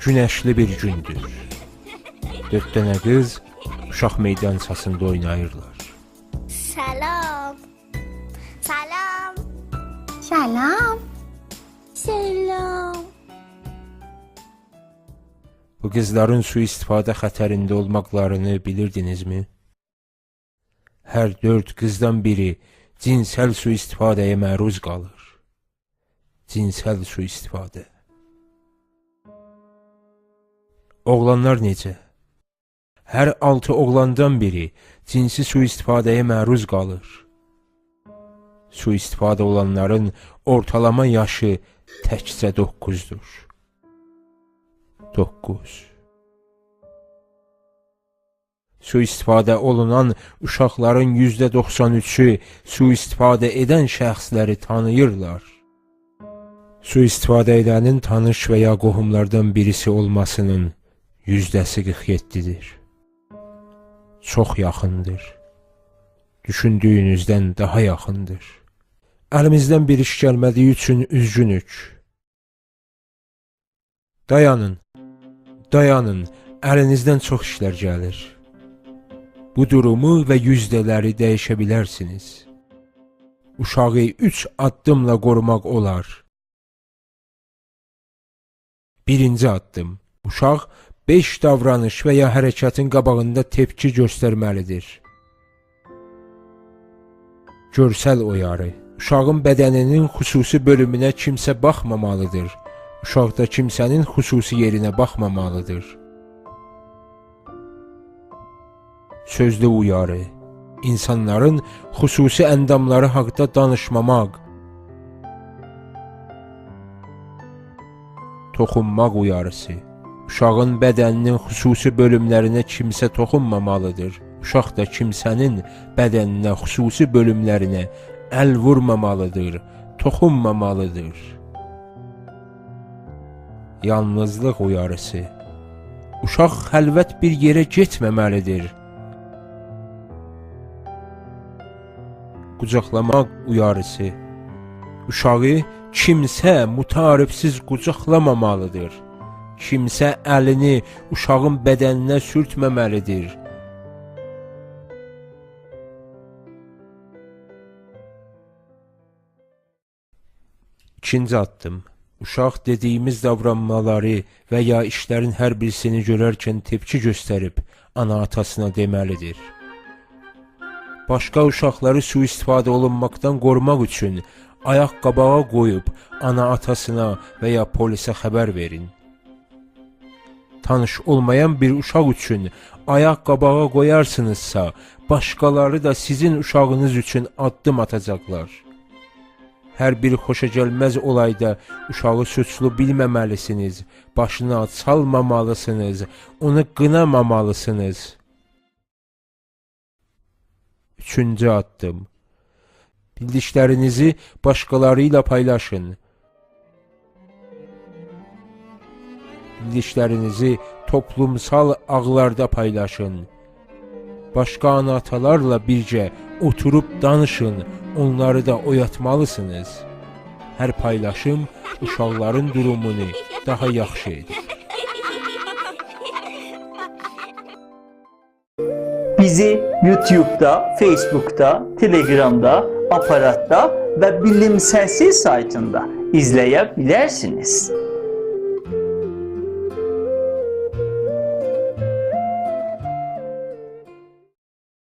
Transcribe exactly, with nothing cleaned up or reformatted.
گونشلی بیر گوندور. دؤرد دنه قیز اوشاق میدانچاسیندا اویناییرلار. سلام. سلام. سلام. سلام. بو قیزلارین سوءاستفاده خطرینده اولماقلارینی بیلیردینیزمی؟ هر دؤرد قیزدان بیری جینسل سوءاستفاده‌یه معروض قالیر. جینسل سوءاستفاده. اوغلانلار نئجه؟ هر آلتی اوغلاندان بیری جینسی سوءاستفاده‌یه معروض قالیر. سوءاستفاده اولانلارین اورتالاما یاشی تکجه دوققوزدور. دوققوز. سوءاستفاده اولونان اوشاقلارین یوزده دوخسان اوچو سوءاستفاده ائدن شخصلری تانیییرلار. سوءاستفاده ائدنین تانیش و یا قوهوملاردان بیریسی اولماسینین یوزده‌سی قیرخ یئددیدیر. چوخ یاخیندیر. دوشوندویونوزدن داها یاخیندیر. الیمیزدن بیر ایش گلمه‌دیگی اوچون اوزگونوک. دایانین، دایانین، الینیزدن چوخ ایشلر گلیر. بو دورومو و یوزده‌لری دییشه بیلرسینیز. اوشاغی اوچ آددیملا قوروماق اولار. بیرینجی آددیم. اوشاق بئش داورانیش و یا حرکتین قاباغیندا تپکی گؤسترمه‌لیدیر. گؤرسل اویاری. اوشاغین بدنینین خصوصی بؤلومونه کیمسه باخمامالیدیر. اوشاق دا کیمسه‌نین خصوصی یئرینه باخمامالیدیر. سؤزلو اویاری. اینسانلارین خصوصی انداملاری حاقدا دانیشماماق. توخونماق اویاریسی. اوشاغین بدنینین خصوصی بؤلوملرینه کیمسه توخونمامالیدیر. اوشاق دا کیمسه‌نین بدنینه، خصوصی بؤلوملرینه ال وورمامالیدیر، توخونمامالیدیر. یالنیزلیق اویاریسی. اوشاق خلوت بیر یئره گئتمه‌مه‌لیدیر. قوجاقلاماق اویاریسی. اوشاغی کیمسه متعارف‌سیز قوجاقلامامالیدیر. کیمسه الینی اوشاغین بدنینه سورتمه‌مه‌لیدیر. ایکینجی آددیم. اوشاق دئدیگیمیز داورانمالاری و یا ایشلرین هر بیریسینی گؤررکن تپکی گؤستریب آنا-آتاسینا دئمه‌لیدیر. باشقا اوشاقلاری سوءاستفاده اولونماقدان قوروماق اوچون آیاق قاباغا قویوب آنا-آتاسینا و یا پلیسه خبر وئرین. تانیش اولمایان بیر اوشاق اوچون آیاق قاباغا قویارسینیزسا، باشقالاری دا سیزین اوشاغینیز اوچون آددیم آتاجاقلار. هر بیر خوشاگلمز اولایدا اوشاغی سوچلو بیلمه‌مه‌لیسینیز، باشینا چالمامالیسینیز، اونو قینامامالیسینیز. اوچونجو آددیم. بیلدیکلرینیزی باشقالاری ایله پایلاشین. بیلدیکلرینیزی توپلومسال آغلاردا پایلاشین. باشقا آنا-آتالارلا بیرگه اوتوروب دانیشین، اونلاری دا اویاتمالیسینیز. هر پایلاشیم اوشاقلارین دورومونو داها یاخشی ائدیر. بیزی یوتیوبدا، فیسبوکدا، تلگرامدا، آپاراتدا و بیلیم سسی سایتیندا ایزله‌یه بیلرسینیز.